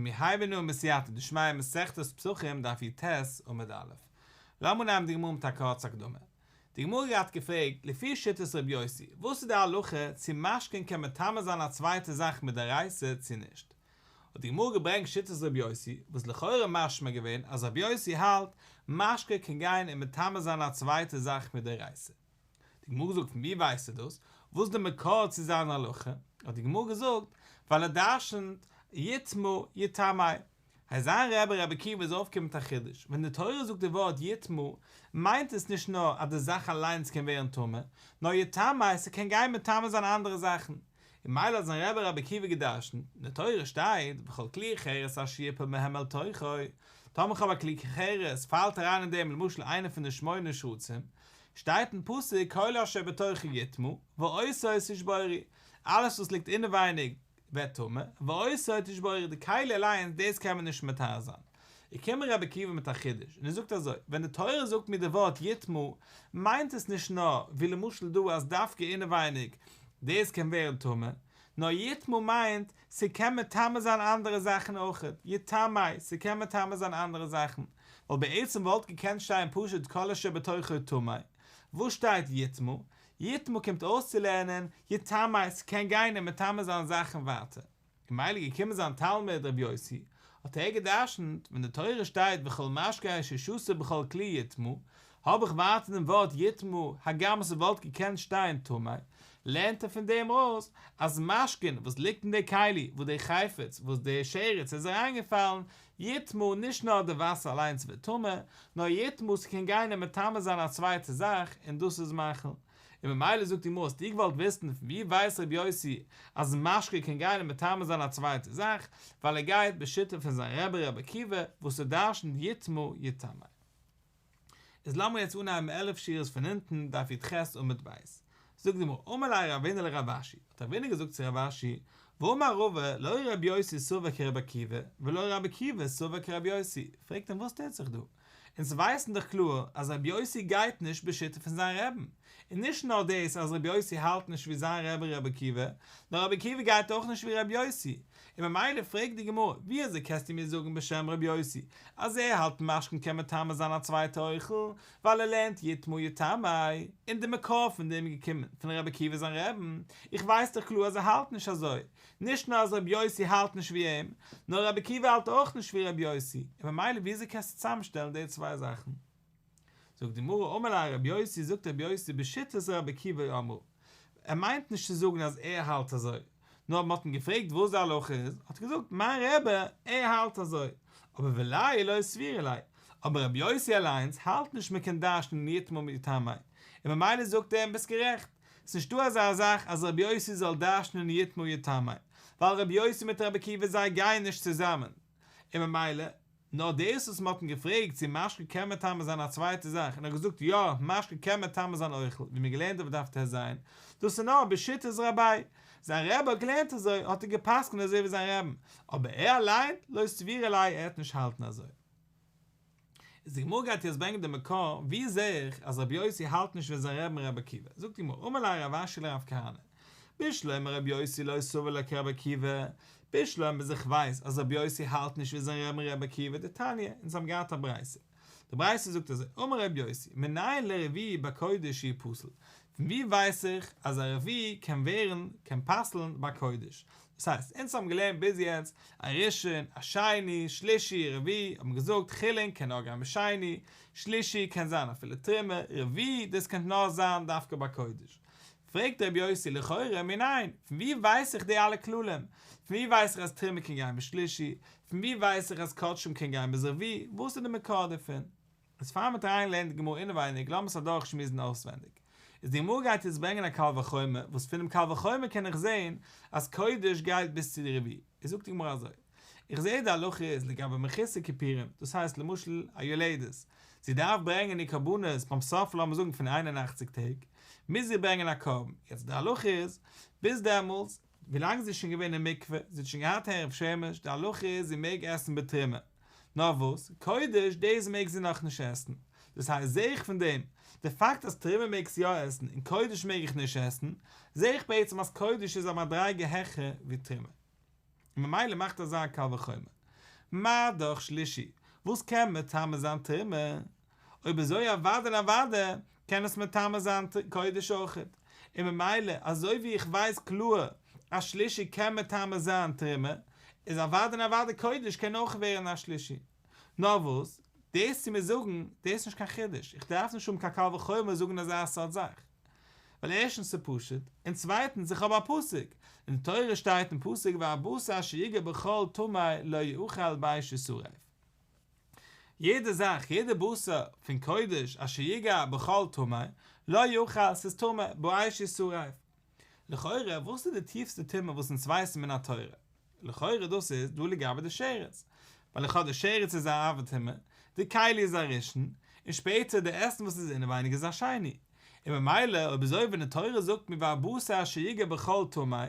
מיר הייבן אן בסייעתא דשמיא מסכת פסחים דף י"ט עמוד א'. לאמיר נעמען די גמרא מיט א קורצע הקדמה. די גמרא האט געפרעגט, לפי שיטת ר' יוסי, וואס איז די הלכה צו משקין קען מטמא זיין א צווייטע זאך מדאורייתא צו נישט? האט די גמרא געברענגט שיטת ר' יוסי, וואס לכאורה משמע געווען אז ר' יוסי האלט משקה קען גיין און מטמא זיין א צווייטע זאך מדאורייתא. די גמרא געזאגט פון ווי ווייסטו דאס? וואס איז די מקור צו זיין הלכה? האט די גמרא געזאגט ווייל ער דרשנ'ט יטמא יטמא. הייסט זיין רבי רבי עקיבא איז אויפגעקומען מיט א חידוש, ווען די תורה זאגט די ווארט יטמא מיינט עס נישט נאר אז די זאך אליינס קען ווערן טמא, נאר יטמא ס'קען גיין מטמא זיין אנדערע זאכן. און ממילא האט זיין רבי רבי עקיבא גע'דרש'נט, אין די תורה שטייט וכל כלי חרס אשר יפול מהם אל תוכו, טאמער כ'האב א כלי חרס פאלט אריין אין דעם למשל איינע פון די שמונה שרצים, שטייט אין פסוק כל אשר בתוכו יטמא, ואותו תשבורו, אלעס וואס ליגט אינעווייניג ווערט טמא, ואותו תשבורו, די כלי אליינס דאס קען מען נישט מטהר זיין. איז געקומען רבי עקיבא מיט א חידוש, און ער זאגט אזוי, ווען די תורה זאגט מיר די ווארט יטמא, מיינט עס נישט נאר, ווי למשל דא אז דווקא אינעווייניג דאס קען ווערן טמא, נאר יטמא מיינט, ס'קען מטמא זיין אנדערע זאכן אויכעט, יטמא, ס'קען מטמא זיין אנדערע זאכן, ווייל בעצם וואלט געקענט שטיין פשוט כל אשר בתוכו טמא, וואס שטייט יטמא? יטמא קומט אויסצולערנען יטמא, ס'קען גיין און מטמא זיין זאכן ווייטער. און ממילא געקומען זיין תלמיד רבי יוסי, האט ער גע'דרש'נט, ווען די תורה שטייט וכל משקה אשר ישתה בכל כלי יטמא, האב איך ווייטער דעם ווארט יטמא, הגם ס'וואלט געקענט שטיין טמא, לערנט ער פון דעם ארויס אז משקין וואס ליגט אין די כלי וואס די חפץ וואס די שרץ איז אריינגעפאלן, יטמא, נישט נאר די וואסער אליינס ווערט טמא, נאר יטמא ס'קען גיין און מטמא זיין א צווייטע זאך, און דאס איז מאכל. און ממילא זאגט די גמרא האסטו געוואלט וויסן פון ווי ווייסט רבי יוסי אז משקה קען גיין און מטמא זיין א צווייטע זאך, ווייל ער גייט בשיטה פון זיין רבי רבי עקיבא וואס ער דרשנ'ט יטמא יטמא. איז לאמיר יעצט אנהייבן 11 שורות פון אונטן, דף י"ח עמוד ב'. זאגט די גמרא, אמר ליה רבינא לרב אשי, האט רבינא געזאגט צו רב אשי, והאמר רבא, לא רבי יוסי סבר כרבי עקיבא, ולא רבי עקיבא סבר כרבי יוסי, פרעגט אים וואס טוט זיך דא? אונז ווייסן דאך קלאר אז רבי יוסי גייט נישט בשיטה פון זיין רעבן, און נישט נאר דאס אז רבי יוסי האלט נישט ווי זיין רבי רבי עקיבא, נאר רבי עקיבא גייט אויך נישט ווי רבי יוסי, און ממילא פרעגט די גמרא, ווי אזוי קענסטו מיר זאגן בשם רבי יוסי אז ער האלט משקין קען מטמא זיין א צווייטע אוכל, ווייל ער לערנט יטמא יטמא, און די מקור פון דעם איז געקומען פון רבי עקיבא זיין רעבן, איך ווייס דאך קלאר אז ער האלט נישט אזוי, נישט נאר אז רבי יוסי האלט נישט ווי אים, נאר רבי עקיבא האלט אויך נישט ווי רבי יוסי, און ממילא ווי אזוי קענסטו צוזאמשטעלן די צוויי זאכן? זאגט די גמרא, אמר ליה רבי יוסי, זאגט רבי יוסי בשיטת רבי עקיבא אמרה, ער מיינט נישט צו זאגן אז ער האלט אזוי, נאר מען האט אים געפרעגט וואס די הלכה איז, האט ער געזאגט, מיין רבי, ער האלט אזוי, אבער וליה לא סבירא ליה, אבער רבי יוסי אליינס האלט נישט מען קען דרש'נען יטמא יטמא, און ממילא זאגט ער אים ביסט גערעכט, ס'נישט דא אזא זאך אז רבי יוסי זאל דרש'נען יטמא יטמא, ווייל רבי יוסי מיט רבי עקיבא זיי גייען נישט צוזאמען, און ממילא, נאר דאס וואס מ'האט אים געפרעגט צו משקה קען מטמא זיין א צווייטע זאך און ער האט געזאגט יא, משקה קען מטמא זיין אוכל, ווי מיר געלערנט אויף דף ט"ז, דאס איז נאר בשיטת רביה, זיין רבי האט געלערנט אזוי האט ער גע'פסק'נט אזוי ווי זיין רעבן, אבער ער אליין, לא סבירא ליה ער וועט נישט האלטן אזוי. איז די גמרא גייט יעצט ברענגען די מקור ווי זעה איך אז רבי יוסי האלט נישט ווי זיין רעבן רבי עקיבא, זאגט די גמרא אמר ליה רב אשי לרב כהנא, בשלמא רבי יוסי לא סבר לה כרבי עקיבא, בשלמא ביז איך ווייס אז רבי יוסי האלט נישט ווי זיין רעבן רבי עקיבא דתניא, אונז האבן געהאט א ברייתא, די ברייתא זאגט אזוי, אמר רבי יוסי, מנין לרביעי בקודש שהוא פסול, פון ווי ווייס איך אז א רביעי קען ווערן, קען פסל'ן ביי קודש? דאס הייסט, אונז האבן געלערנט ביז יעצט, א ראשון, א שני, שלישי, רביעי, האט מען געזאגט, חולין קען נאר גיין בשני, שלישי קען זיין אפילו תרומה, רביעי דאס קען נאר זיין דווקא ביי קודש. פרעגט רבי יוסי לכאורה מנין, פון ווי ווייס איך די אלע כללים? פון ווי ווייס איך אז תרומה קען גיין בשלישי? פון ווי ווייס איך אז קדשים קען גיין ביז רביעי? וואס איז די מקור דערפון? איז פאר מ'האט אריין געלערנט די גמרא אינעווייניג לאמיר עס אדורך שמועסן אויסווענדיג. איז די גמרא גייט יעצט ברענגען א קל וחומר וואס פונעם קל וחומר קען איך זעהן אז קודש גייט ביז צו די רביעי. איז זאגט די גמרא אזוי, איך זעה די הלכה איז לגבי מחוסר כיפורים, דאס הייסט למשל א יולדת, זי דארף ברענגען איר קרבנות ביים סוף לאמיר זאגן פון 81 טעג, מוז זי ברענגען א קרבן, יעצט די הלכה איז, ביז דעמאלטס, ווילאנג זי איז שוין געווען אין מקווה, זי האט שוין געהאט הערב שמש, די הלכה איז זי מעג עסן בתרומה, נאר וואס, קודש, דאס מעג זי נאכנישט עסן. דאס הייסט זעה איך פון דעם, די פאקט אז תרומה מעגסט יא עסן און קודש מעג איך נישט עסן, זעה איך בעצם אז קודש איז א מדריגה העכער ווי תרומה. און ממילא מאכט אזא קל וחומר. מה דאך שלישי, וואס קען מטמא זיין תרומה, אויב אזוי אוודאי און אוודאי קען עס מטמא זיין קודש אויכעט, און ממילא אזוי ווי איך ווייס קלאר אז שלישי קען מטמא זיין תרומה, איז אוודאי און אוודאי קודש קען אויך ווערן א שלישי. נאר וואס, דאס צו מיר זאגן, דאס איז נישט קיין חידוש, איך דארף נישט האבן קיין קל וחומר זאגן אזא סארט זאך. ווייל ערשטנס ס'איז פשוט, און צווייטנס איך האב א פסוק, אין די תורה שטייט אין פסוק והבשר אשר יגע בכל טמא לא יאכל באש ישרף. יעדע זאך, יעדע בשר פון קודש אשר יגע בכל טמא, לא יאכל, ס'איז טמא, באש ישרף. לכאורה, וואס איז די טיפסטע טומאה וואס אונז ווייסן מן התורה? לכאורה דאס איז דא לגבי די שרץ, ווייל איך האב די שרץ איז א אב הטומאה, די כלי איז א ראשון, און שפעטער די עסן וואס איז אינעווייניג איז א שני. און ממילא אויב אזוי ווען די תורה זאגט מיר והבשר אשר יגע בכל טמא,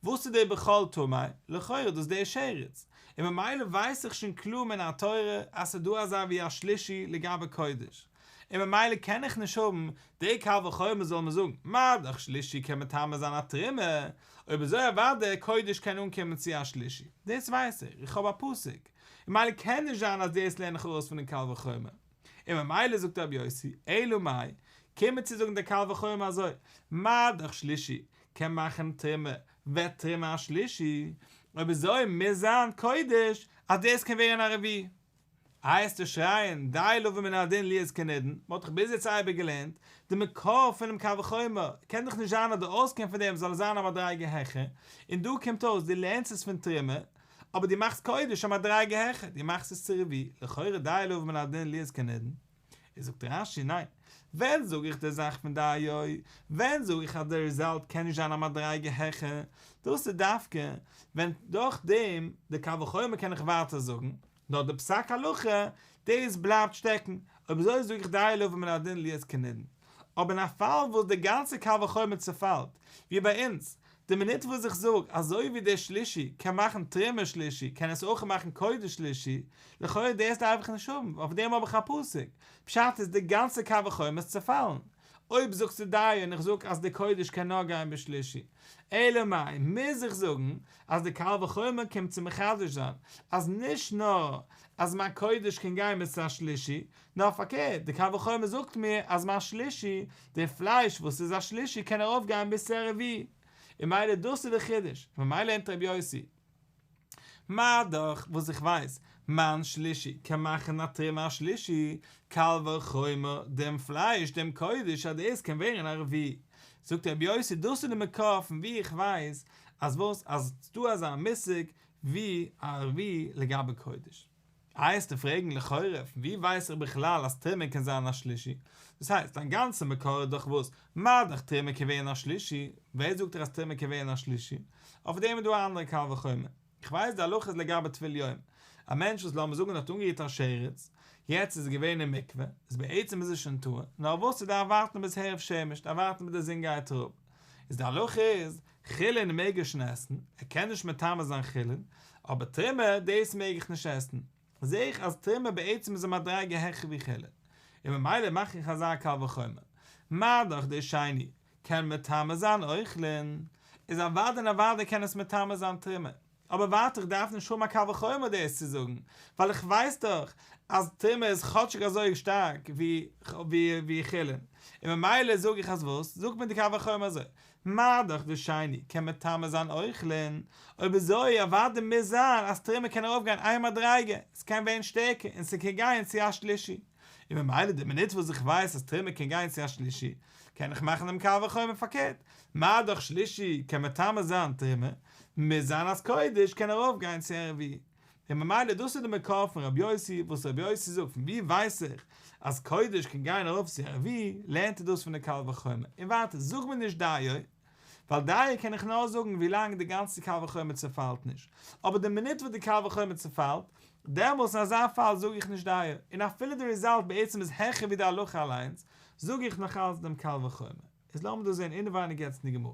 וואס איז די בכל טמא? לכאורה איז דאס די שרץ, און ממילא ווייס איך שוין קלאר מן התורה אז ס'איז דא אזא ווי א שלישי לגבי קודש, און ממילא קען איך נישט האבן די קל וחומר זאל מיר זאגן מה דאך שלישי קען מטמא זיין א תרומה, אויב אזוי אוודאי קודש קען אנקומען צו א שלישי, דאס ווייס איך, איך האב א פסוק, און ממילא קען נישט זיין אז דאס לערן איך ארויס פונעם קל וחומר. און ממילא זאגט רבי יוסי, אלא מאי, קומט מיר צו זאגן דער קל וחומר אזוי, מה דאך שלישי קען מאכן תרומה, ווערט תרומה א שלישי, אויב אזוי מוז זיין קודש אז דאס קען ווערן א רביעי. איי וועסטו שרייען דיו לבא מן הדין להיות כנידון, מען האט דאך ביז יעצט אייביג געלערנט, די מקור פונעם קל וחומר קען דאך נישט זיין אז די אויסקום פון דעם זאל זיין א מדריגה העכער, און דא קומט אויס דו לערנסט עס פון תרומה, אבער דו מאכסט קודש א מדריגה העכער, דו מאכסט עס צו רביעי, לכאורה דיו לבא מן הדין להיות כנידון. איז זאגט רש"י ניין, ווען זאג איך די זאך פון דיו, ווען זאג איך אז די ריזאלט קען נישט זיין א מדריגה העכער, דאס איז דווקא ווען דורך דעם די קל וחומר קען איך ווייטער זאגן, נאר די פסק הלכה, דאס בלייבט שטעקן, אויב אזוי זאג איך דיו לבא מן הדין להיות כנידון. אבער אין א פאל וואס די גאנצע קל וחומר צעפאלט, ווי ביי אונז, די מינוט וואס איך זאג, אזוי ווי דער שלישי קען מאכן תרומה שלישי, קען עס אויך מאכן קודש שלישי, לכאורה דאס דארף איך נישט האבן, אויף דעם האב איך א פסוק. פשט איז די גאנצע קל וחומר איז צעפאלן. אויב זאגסטו דיו און איך זאג אז די קודש קען נאר גיין בשלישי, אלא מאי מוז איך זאגן אז די קל וחומר קומט צו מחדש זיין אז נישט נאר אז מיין קודש קען גיין ביז צו א שלישי, נאר פארקערט די קל וחומר זאגט מיר אז מיין שלישי, די פלייש וואס איז א שלישי קען ארויף גיין ביז צו א רביעי, און ממילא דאס איז די חידוש, ממילא לערנט רבי יוסי. מה דאך וואס איך ווייס, מיין שלישי קען מאכן א תרומה א שלישי, קל וחומר דעם פלייש דעם קודש אז דאס קען ווערן א רביעי. זאגט רבי יוסי דאס איז די מקור פון וואו איך ווייס אז וואס אז ס'דא אזא מושג ווי א רביעי לגבי קודש. איי וועסטו פרעגן לכאורה פון וואו ווייס איך בכלל אז תרומה קען זיין א שלישי? דאס הייסט דיין גאנצע מקור איז דאך וואס? מה דאך תרומה קען ווערן א שלישי, ווער זאגט דיר אז תרומה קען ווערן א שלישי? אויף דעם איז דא א אנדערע קל וחומר. איך ווייס די הלכה איז לגבי טבול יום. א מענטש וואס לאמיר זאגן האט אנגערירט א שרץ, יעצט איז ער געווען אין מקווה, איז בעצם איז ער שוין טהור, נאר וואס ער דארף ווארטן ביז הערב שמש, דארף ווארטן ביז די זון גייט אראפ. איז די הלכה איז, חולין מעג ער שוין עסן, ער קען נישט מטמא זיין חולין, אבער תרומה, דאס מעג איך נישט עסן. זעה איך אז תרומה בעצם איז א מדריגה העכער ווי חולין, און ממילא מאך איך אזא קל וחומר. מה דאך דער שני קען מטמא זיין אוכלין, איז אוודאי און אוודאי קען עס מטמא זיין תרומה. אבער ווייטער איך דארף נישט האבן א קל וחומר דאס צו זאגן, ווייל איך ווייס דאך אז תרומה איז כאטשיג אזוי שטארק ווי חולין, און ממילא זאג איך אז וואס? זאגט מיר די קל וחומר אזוי, מה דאך די שני קען מטמא זיין אוכלין, אויב אזוי אוודאי מוז זיין אז תרומה קען ארויפגיין איין מדריגה, עס קען ווערן שטערקער און ס'קען גיין צו א שלישי, און ממילא די מינוט וואס איך ווייס אז תרומה קען גיין צו א שלישי, קען איך מאכן דעם קל וחומר פארקערט, מה דאך שלישי קען מטמא זיין תרומה, מוז זיין אז קודש קען ארויפגיין צו א רביעי. און ממילא דאס איז די מקור פון רבי יוסי, וואס רבי יוסי זאגט פון ווי ווייס איך אז קודש קען גיין ארויף צו א רביעי, לערנט ער דאס פון די קל וחומר. און ווייטער, זאג מיר נישט דיו, ווייל דיו קען איך נאר זאגן ווילאנג די גאנצע קל וחומר צעפאלט נישט, אבער די מינוט וואס די קל וחומר צעפאלט, דעמאלס אין אזא פאל זאג איך נישט דיו, און אפילו די ריזאלט בעצם איז העכער ווי די הלכה אליינס, זאג איך נאכאלץ דעם קל וחומר. איז לאמיר דאס זען אינעווייניג יעצט אין די גמרא.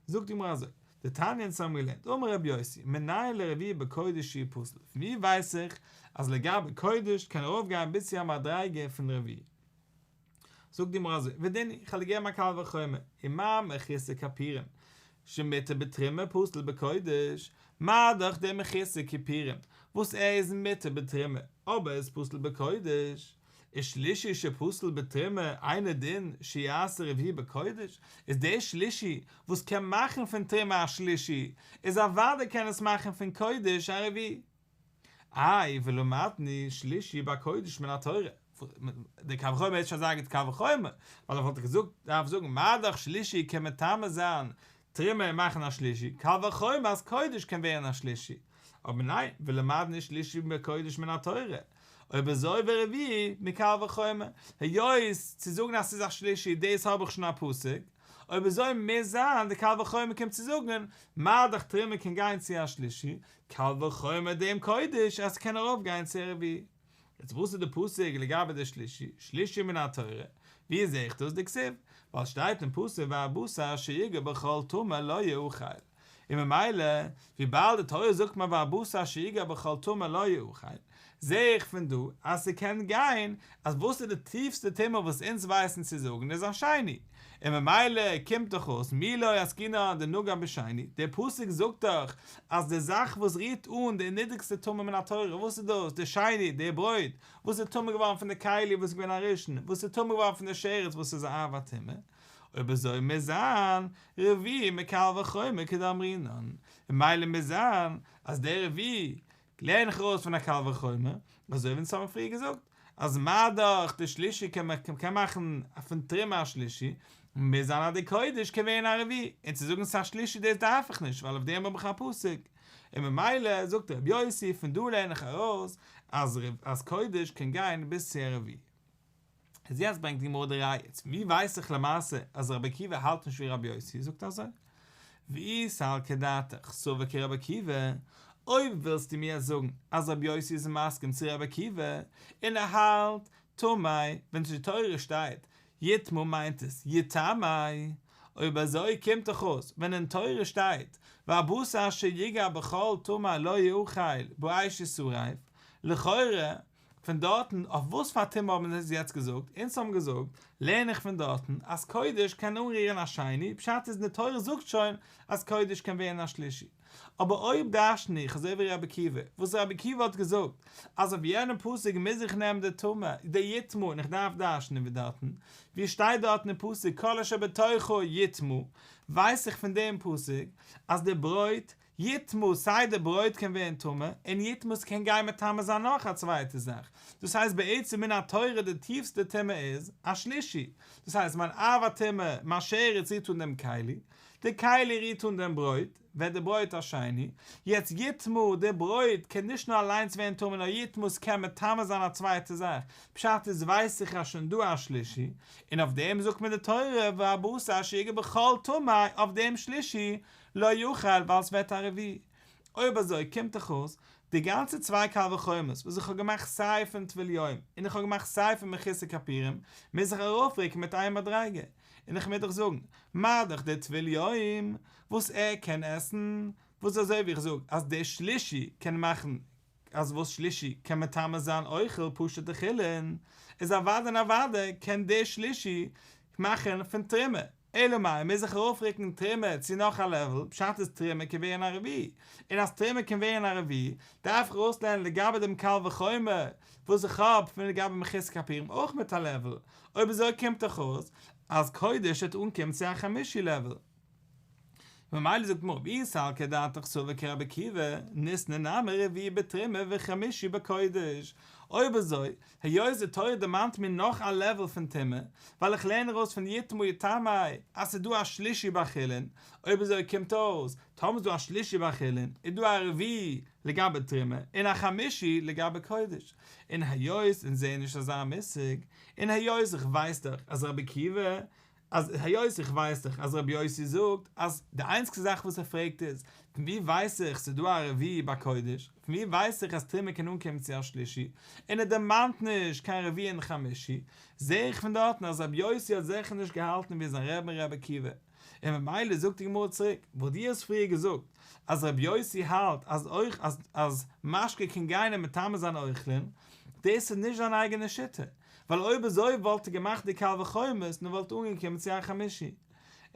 זאגט די גמרא אזוי, דתניא אונז האבן געלערנט, אמר רבי יוסי, מנין לרביעי בקודש שהוא פסול, פון ווי ווייס איך אז לגבי קודש קען ארויפגיין ביז צו א מדריגה פון רביעי? זאגט די גמרא אזוי, ודין הוא, כ'וועל דיר געבן א קל וחומר, ומה מחוסר כיפורים שמותר בתרומה פסול בקודש, מה דאך דער מחוסר כיפורים. וואס ער איז מותר בתרומה אבער איז פסול בקודש, איז שלישי שפסול בתרומה אינו דין שיעשה רביעי בקודש, איז דער שלישי וואס קען מאכן פון תרומה א שלישי, איז אוודאי קען עס מאכן פון קודש א רביעי. איי ולמדנו שלישי בקודש מן התורה, די קל וחומר איז שוין זייער גוט קל וחומר, ווייל ער וואלט געזאגט דארף זאגן מה דאך שלישי קען מטמא זיין תרומה און מאכן א שלישי, קל וחומר אז קודש קען ווערן א שלישי, אבער ניין, ולמדנו שלישי בקודש מן התורה, אויב אזוי ורביעי מקל וחומר, היות צו זאגן אז ס'איז א שלישי דאס האב איך שוין א פסוק, אויב אזוי מוז זיין די קל וחומר קומט צו זאגן מה דאך תרומה קען גיין צו א שלישי, קל וחומר דעם קודש אז ס'קען ארויף גיין צו א רביעי. יעצט וואס איז די פסוק לגבי די שלישי, שלישי מן התורה, ווי זעה איך דאס דכתיב, ווייל שטייט אין פסוק והבשר אשר יגע בכל טמא לא יאכל, און ממילא וויבאלד די תורה זאגט מיר והבשר אשר יגע בכל טמא לא יאכל, זעה איך פון דא אז ס'קען גיין אז וואס איז די טיפסטע טומאה וואס אונז ווייסן צו זאגן איז א שני, און ממילא קומט דאך אויס מי לא עסקינן דנגע בשני, דער פסוק זאגט דאך אז די זאך וואס רירט אן די נידריגסטע טומאה מן התורה, וואס איז דאס? די שני, די ברויט, וואס איז טמא געווארן פון די כלי וואס איז געווען א ראשון, וואס איז טמא געווארן פון די שרץ וואס איז א אב הטומאה, אויב אזוי מוז זיין רביעי מקל וחומר כדאמרינן, ממילא מוז זיין אז דער רביעי לערן איך ארויס פון א קל וחומר, אזוי ווי אונז האבן פריער געזאגט, אז מה דאך די שלישי קען קען מאכן פון תרומה א שלישי, מוז זיין אז די קודש קען ווערן א רביעי, און צו זאגן ס'איז א שלישי דאס דארף איך נישט ווייל אויף דעם האב איך א פסוק, און ממילא זאגט רבי יוסי פון דא לערן איך ארויס אז אז קודש קען גיין ביז צו א רביעי. איז יעצט ברענגט די גמרא די ראיה, יעצט ווי ווייס איך למעשה אז רבי עקיבא האלט נישט ווי רבי יוסי, זאגט אזוי, ואי סלקא דעתך סבר כרבי עקיבא, אויב ווילסטו מיר יעצט זאגן אז רבי יוסי איז מסכים צו רבי עקיבא, און ער האלט, טמא, ווען אין די תורה שטייט יטמא מיינט עס יטמא, אויב אזוי קומט דאך אויס ווען אין תורה שטייט והבשר אשר יגע בכל טמא לא יאכל באש ישרף, לכאורה פון דארטן, אויף וואס פאר טומאה האבן אונז יעצט געזאגט? אונז האבן געזאגט, לערן איך פון דארטן, אז קודש קען אנרירן א שני, פשט איז די תורה זאגט שוין אז קודש קען ווערן א שלישי. אבער אויב דרש'ן איך אזוי ווי רבי עקיבא, וואס רבי עקיבא האט געזאגט אז אויף יענעם פסוק מוז איך נעמען די טמא, די יטמא און איך דארף דרש'נען ווי דארטן, ווי שטייט דארטן אין פסוק כל אשר בתוכו יטמא, ווייס איך פון דעם פסוק אז די ברויט יטמא, סיי די ברויט קען ווערן טמא, און יטמא ס'קען גיין מטמא זיין נאך א צווייטע זאך, דאס הייסט בעצם מן התורה די טיפסטע טומאה איז א שלישי, דאס הייסט מיין אב הטומאה, מיין שרץ רירט אן דעם כלי, די כלי רירט אן דעם ברויט, ווערט די ברויט א שני, יעצט יטמא, די ברויט קען נישט נאר אליינס ווערן טמא נאר יטמא ס'קען מטמא זיין א צווייטע זאך, פשט איז ווייס איך אז שוין דא א שלישי, און אויף דעם זאגט מיר די תורה והבשר אשר יגע בכל טמא אויף דעם שלישי, לא יאכל ווייל ס'ווערט א רביעי. אויב אזוי קומט דאך אויס, די גאנצע צוויי קל וחומר'ס וואס איך האב געמאכט סיי פון טבול יום און איך האב געמאכט סיי פון מחוסר כפורים, מוז איך ארויפרוקן מיט איין מדריגה. און איך מוז דאך זאגן, מה דאך דער טבול יום וואס ער קען עסן, וואס אזוי ווי איך זאג אז דער שלישי קען מאכן אז וואס שלישי קען מטמא זיין אוכל פשוטע חולין, איז אוודאי און אוודאי קען דער שלישי מאכן פון תרומה, אלא מאי מוז איך ארויפרוקן תרומה צו נאך א לעוול, פשט איז תרומה קען ווערן א רביעי, און אז תרומה קען ווערן א רביעי, דארף איך ארויסלערנען לגבי דעם קל וחומר וואס איך האב פון לגבי מחוסר כפורים אויך מיט א לעוול, אויב אזוי קומט דאך אויס אז קודש וועט אנקומען צו א חמישי לעוול. ממילא זאגט די גמרא ואי סלקא דעתך סבר כרבי עקיבא, ניתני נמי רביעי בתרומה וחמישי בקודש, אויב אזוי, היות די תורה דערמאנט מיר נאך א לעוועל פון טומאה, ווייל איך לערן ארויס פון יטמא יטמא אז ס'איז דא א שלישי ביי חולין, אויב אזוי קומט אויס, טאמער איז דא א שלישי ביי חולין, איז דא א רביעי לגבי תרומה, און א חמישי לגבי קודש. און היות אונז זעען נישט אזא מושג, און היות איך ווייס דאך אז רבי עקיבא אז היות איך ווייס דאך אז רבי יוסי זאגט אז די איינציגסטע זאך וואס ער פרעגט איז, פון ווי ווייס איך ס'איז דא א רביעי ביי קודש, פון ווי ווייס איך אז תרומה קען אנקומען צו א שלישי, און ער דערמאנט נישט קיין רביעי און חמישי, זעה איך פון דארטן אז רבי יוסי האט זיכער נישט געהאלטן ווי זיין רבי'ן רבי עקיבא, און ממילא זאגט די גמרא צוריק, וואס דו האסט פריער געזאגט אז רבי יוסי האלט אז אויך אז אז משקה קען גיין און מטמא זיין אוכלין, דאס איז נישט זיין אייגענע שיטה, ווייל אויב אזוי וואלט ער געמאכט די קל וחומר'ס און ער וואלט אנגעקומען צו א חמישי.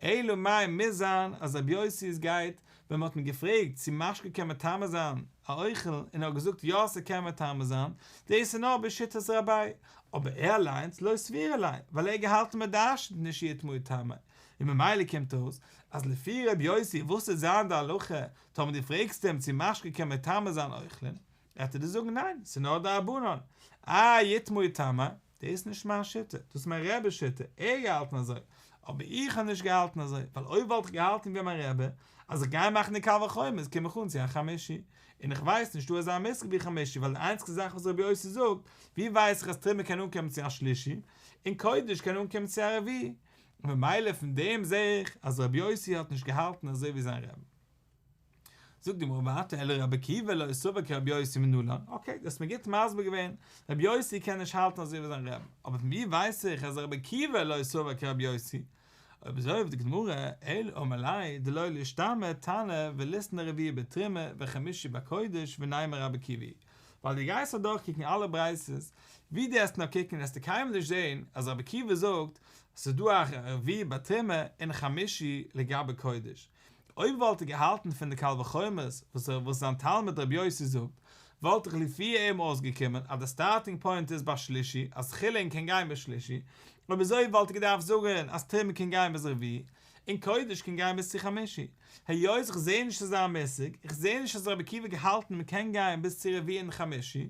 אלא מאי מוז זיין אז רבי יוסי איז גייט. ווען מ'האט אים געפרעגט צו משקה קען מטמא זיין א אוכל און ער האט געזאגט יא ס'קען מטמא זיין, דאס איז נאר בשיטת רביה, אבער ער אליינס לא סבירא ליה, ווייל ער האט געהאלטן מ'דרש'נט נישט יטמא יטמא, און ממילא קומט אויס אז לפי ר' יוסי וואס וועט זיין די הלכה טאמער דו פרעגסט אים צו משקה קען מטמא זיין אוכלים, וועט ער דיר זאגן ניין ס'איז נאר דרבנן, אה יטמא יטמא, דאס איז נישט מיין שיטה, דאס איז מיין רבי'ס שיטה, ער האט געהאלטן אזוי, אבער איך האב נישט געהאלטן אזוי, ווייל אויב וואלט איך געהאלטן ווי מיין רבי, אז איך גיי מאכן די קל וחומר'ס קום איך אן צו א חמישי, און איך ווייס נישט דא אזא מושג ווי חמישי, ווייל די איינציגסטע זאך וואס רבי יוסי זאגט, ווי ווייס איך אז תרומה קען אנקומען צו א שלישי, און קודש קען אנקומען צו א רביעי, און ממילא פון דעם זע איך אז רבי יוסי האט נישט געהאלטן אזוי ווי זיין רבי. זאגט די גמרא ווייטער אלא רבי עקיבא לא סבר כרבי יוסי מנלן, אקעי דו האסט מיר גוט מסביר געווען, רבי יוסי קען נישט האלטן אזוי ווי זיין רבי, אבער פון ווי ווייס איך אז רבי עקיבא לא סבר כרבי יוסי? אויב אזוי זאגט די גמרא אלא אמר ליה דלא לישתמיט תנא וליתני רביעי בתרומה וחמישי בקודש ונימא רבי עקיבא היא, ווייל דו גייסט אדורכקוקן אלע ברייתות, ווי דו העסט נאר קוקן העסטו קיינמאל נישט זען אז רבי עקיבא זאגט אז ס'איז דא א רביעי בתרומה און חמישי לגבי קודש, אויב וואלט ער געהאלטן פון די קל וחומר'ס וואס וואס זיין תלמיד רבי יוסי זאגט, וואלט דאך לפי אים אויסגעקומען אז די סטארטינג פוינט איז ביי שלישי, אז חולין קען גיין ביז שלישי, אויב אזוי וואלט ער געדארפט זאגן אז תרומה קען גיין ביז רביעי, און קודש קען גיין ביז צו חמישי. היות איך זעה נישט אזא מושג, איך זעה נישט אז רבי עקיבא געהאלטן מען קען גיין ביז צו רביעי און חמישי,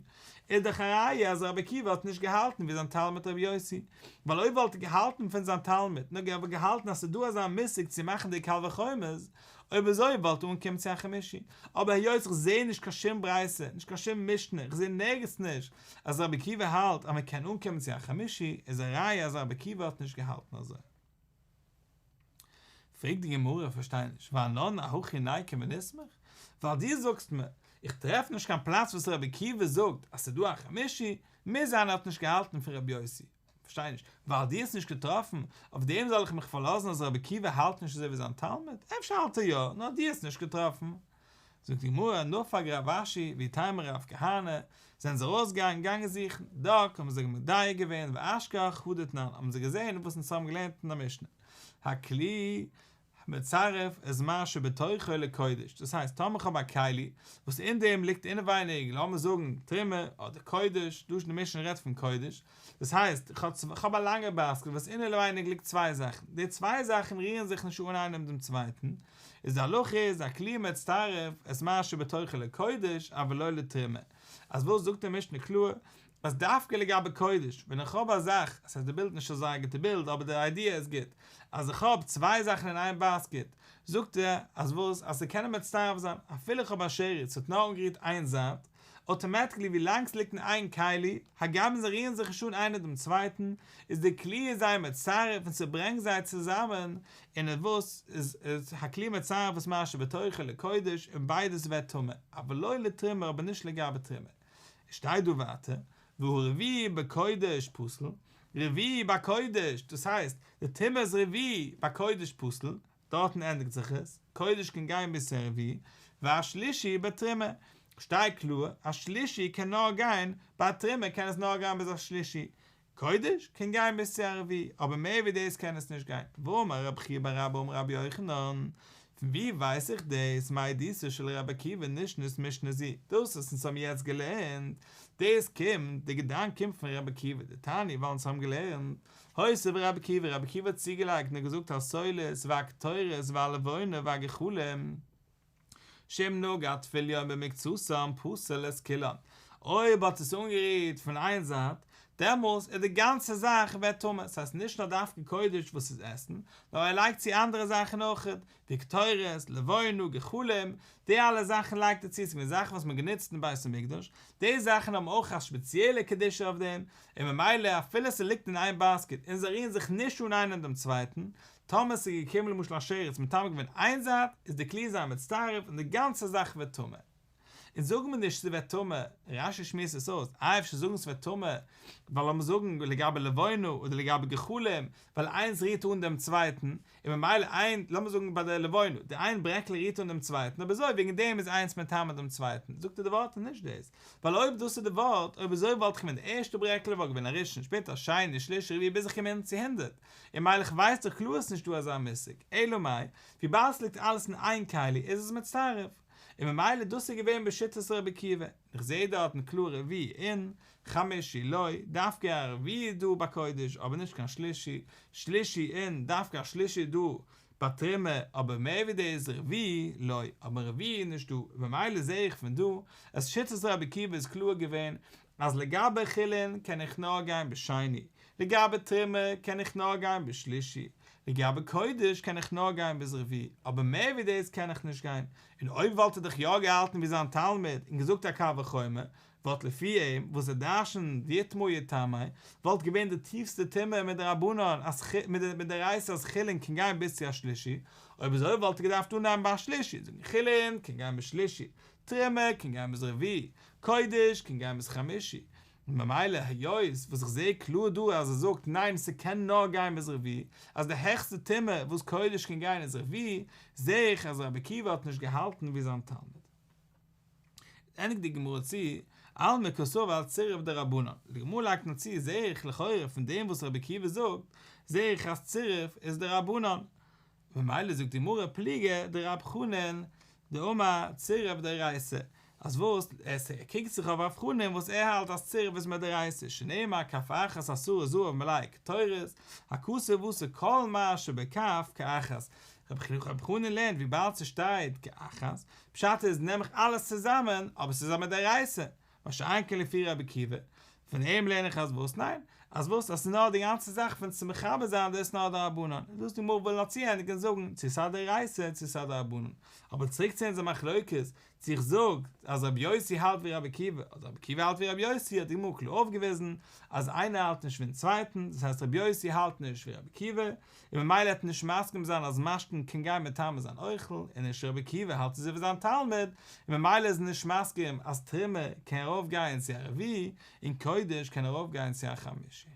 איז דאך א ראיה אז רבי עקיבא האט נישט געהאלטן ווי זיין תלמיד רבי יוסי, ווייל אויב וואלט ער געהאלטן פון זיין תלמיד, נאר ער וואלט געהאלטן אז ס'איז דא אזא מושג צו מאכן די קל וחומר'ס, אויב אזוי וואלט אנגעקומען צו א חמישי. אבער היות איך זעה נישט קיין שום ברייתא, נישט קיין שום משנה, איך זעה נערגעץ נישט אז רבי עקיבא האלט אז מען קען אנקומען צו א חמישי, איז א ראיה אז רבי עקיבא האט נישט געהאלטן אזוי. פרעגט די גמרא, איך פארשטיי נישט, ואנן אהכי ניקום ונסמוך? ווייל דו זאגסט מיר, איך טרעף נישט קיין פלאץ וואס רבי עקיבא זאגט אז ס'איז דא א חמישי, מוז זיין ער האט נישט געהאלטן פון רבי יוסי. פארשטיי נישט, ווייל דו האסט נישט געטראפן, אויף דעם זאל איך מיך פארלאזן אז רבי עקיבא האלט נישט אזוי ווי זיין תלמיד? אפשר האלט ער יא, נאר דו האסט נישט געטראפן. זאגט די גמרא, נפק רב אשי ואיתימא רב כהנא, זענען זיי ארויסגעגאנגען געגאנגען זוכן, דק האבן זיי מדייק געווען ואשכח הא דתנן, האבן זיי געזען וואס אונז האבן געלערנט אין די משנה, הכלי מצרף את מה שבתוכו לקודש, דאס הייסט טאמער איך האב א כלי וואס אין דעם ליגט אינעווייניג לאמיר זאגן תרומה אדער קודש, דא די משנה רעדט פון קודש, דאס הייסט איך האב א לאנגע באסקעט וואס אינעווייניג ליגט צוויי זאכן, די צוויי זאכן רירן זיך נישט אן איינעם דעם צווייטן, איז די הלכה איז הכלי מצטרף את מה שבתוכו לקודש אבל לא לתרומה, אז וואס זאגט די משנה קלאר אז דווקא לגבי קודש ווען איך האב א זאך, עס הייסט די בילד נישט אזא גוטע בילד אבער די איידיע איז גוט, אז איך האב צוויי זאכן אין איין באסקעט, זאגט ער אז וואס אז ס'קענען מצטרף זיין אפילו איך האב א שרץ ס'האט נאר אנגערירט איין זייט, אוטאמעטיקלי ווי לאנג ס'ליגט אין איין כלי, הגם זיי רירן זיך נישט אן איינער דעם צווייטן, איז די כלי זיי מצרף און ס'ברענגט זיי צוזאמען, און איז וואס איז איז הכלי מצרף את מה שבתוכו לקודש און ביידעס ווערט טמא, אבל לא לתרומה אבער נישט לגבי תרומה. עס שטייט דא ווייטער, והרביעי בקודש פסול, רביעי בקודש, דאס הייסט, די טומאת רביעי בקודש פסול, דארטן ענדיגט זיך עס, קודש קען גיין ביז צו רביעי, והשלישי בתרומה, שטייט קלאר אז שלישי קען נאר גיין, ביי תרומה קען עס נאר גיין ביז א שלישי, קודש קען גיין ביז צו א רביעי, אבער מער ווי דאס קען עס נישט גיין, ואמר רב חייא בר אבא אמר רבי יוחנן, פון ווי ווייס איך דאס, מעדותו של רבי עקיבא נשנית משנה זו, דאס וואס אונז האבן יעצט געלערנט, דאס קומט, די געדאנק קומט פון רבי עקיבא, דתניא ווייל אונז האבן געלערנט, הוסיף רבי עקיבא, רבי עקיבא האט צוגעלייגט און געזאגט הסולת והקטורת והלבונה והגחלים, שאם נגע טבול יום במקצתן פסל את כולן, אויב האט עס אנגערירט פון איין זייט, דעמאלס איז די גאנצע זאך ווערט טמא, ס'הייסט נישט נאר דווקא קודש וואס איז עסן, נאר ער לייגט צו אנדערע זאכן אויכעט, ווי קטורת, לבונה, גחלים, די אלע זאכן לייגט ער צו, ס'געווען זאכן וואס מ'האט גענוצט אין בית המקדש, די זאכן האבן אויך א שפעציעלע קדושה אויף דעם, און ממילא אפילו ס'ליגט אין איין באסקעט און זיי רירן זיך נישט אן איינער דעם צווייטן, טאמער ס'איז געקומען למשל א שרץ מטמא געווען איין זייט, איז די כלי זיי מצטרף און די גאנצע זאך ווערט טמא. און זאג מיר נישט ס'ווערט טמא, רש"י שמועסט עס אויס, איי אפשר זאגן ס'ווערט טמא, ווייל לאמיר זאגן לגבי לבונה אדער לגבי גחלים, ווייל איינס רירט אן דעם צווייטן, און ממילא איין, לאמיר זאגן ביי די לבונה, די איין ברעקל רירט אן דעם צווייטן, אויב אזוי וועגן דעם איז איינס מטמא דעם צווייטן, זאגט ער די ווארט איז נישט דאס, ווייל אויב דאס איז די ווארט, אויב אזוי וואלט איך געווען די ערשטע ברעקל וואלט געווען א ראשון, שפעטער א שני, שלישי, רביעי ביז איך קום אן צו הונדרעט, און ממילא איך ווייס דאך קלאר עס איז נישט דא אזא מושג, אלא מאי, וויבאלד עס ליגט אלעס אין איין כלי איז עס מצטרף, און ממילא דאס איז געווען בשיטת רבי עקיבא, איך זעה דארטן קלאר רביעי אין, חמישי לא, דווקא א רביעי איז דא ביי קודש אבער נישט קיין שלישי, שלישי אין, דווקא א שלישי איז דא ביי תרומה אבער מער ווי דאס רביעי לא, אבער רביעי איז נישט דא, ממילא זעה איך פון דא אז שיטת רבי עקיבא איז קלאר געווען אז לגבי חולין קען איך נאר גיין בשני, לגבי תרומה קען איך נאר גיין בשלישי, לגבי קודש קען איך נאר גיין ביז רביעי, אבער מער ווי דאס קען איך נישט גיין, און אויב וואלט ער דאך יא געהאלטן ווי זיין תלמיד און געזאגט א קל וחומר, וואלט לפי אים, וואס ער דרשנ'ט יטמא יטמא, וואלט געווען די טיפסטע טומאה מדרבנן אז מדאורייתא אז חולין קען גיין ביז צו א שלישי, אויב אזוי וואלט ער געדארפט אנהייבן ביי א שלישי, זאגן חולין קען גיין ביז שלישי, תרומה קען גיין ביז רביעי, קודש קען גיין ביז חמישי, און ממילא היות וואס איך זעה קלאר דא אז ער זאגט ניין ס'קען נאר גיין ביז רביעי, אז די העכסטע טומאה וואס קודש קען גיין איז רביעי, זעה איך אז רבי עקיבא האט נישט געהאלטן ווי זיין תלמיד. ענדיגט די גמרא צו, אלמא קסבר צירוף דרבנן, די גמרא לייגט נאר צו זעה איך לכאורה פון דעם וואס רבי עקיבא זאגט, זעה איך אז צירוף איז דרבנן, ממילא זאגט די גמרא פליגא דרב חנן דאמר צירוף דאורייתא, אז וואס, ער קריגט זיך אויף רב חנן וואס ער האלט אז צירוף איז מדאורייתא, שנאמר כף אחת עשרה זהב מלאה קטורת, הכתוב עשה כל מה שבכף כאחת, רב חנן לערנט וויבאלד ס'שטייט כאחת, פשט איז נעם איך אלעס צוזאמען, אבער ס'איז א מדאורייתא, מה שאין כן לפי רבי עקיבא, פון אים לערן איך אז וואס? ניין, אז וואס? אז ס'איז נאר די גאנצע זאך פון צו מחבר זיין דאס איז נאר דרבנן, און דאס די גמרא וויל נאר צוענדיגן און זאגן צו ס'איז א דאורייתא צו ס'איז א דרבנן, אבער צוריק צו אונזער מחלוקת, צו איך זאג אז רבי יוסי האלט ווי רבי עקיבא אדער רבי עקיבא האלט ווי רבי יוסי האט די גמרא קלאר אויפגעוויזן אז איינער האלט נישט ווי דעם צווייטן, דאס הייסט רבי יוסי האלט נישט ווי רבי עקיבא, און ממילא העט ער נישט מסכים זיין אז משקין קען גיין מטמא זיין אוכל, און נישט רבי עקיבא האלט אזוי ווי זיין תלמיד, און ממילא איז ער נישט מסכים אז תרומה קען ארויף גיין צו א רביעי, און קודש קען ארויף גיין צו א חמישי.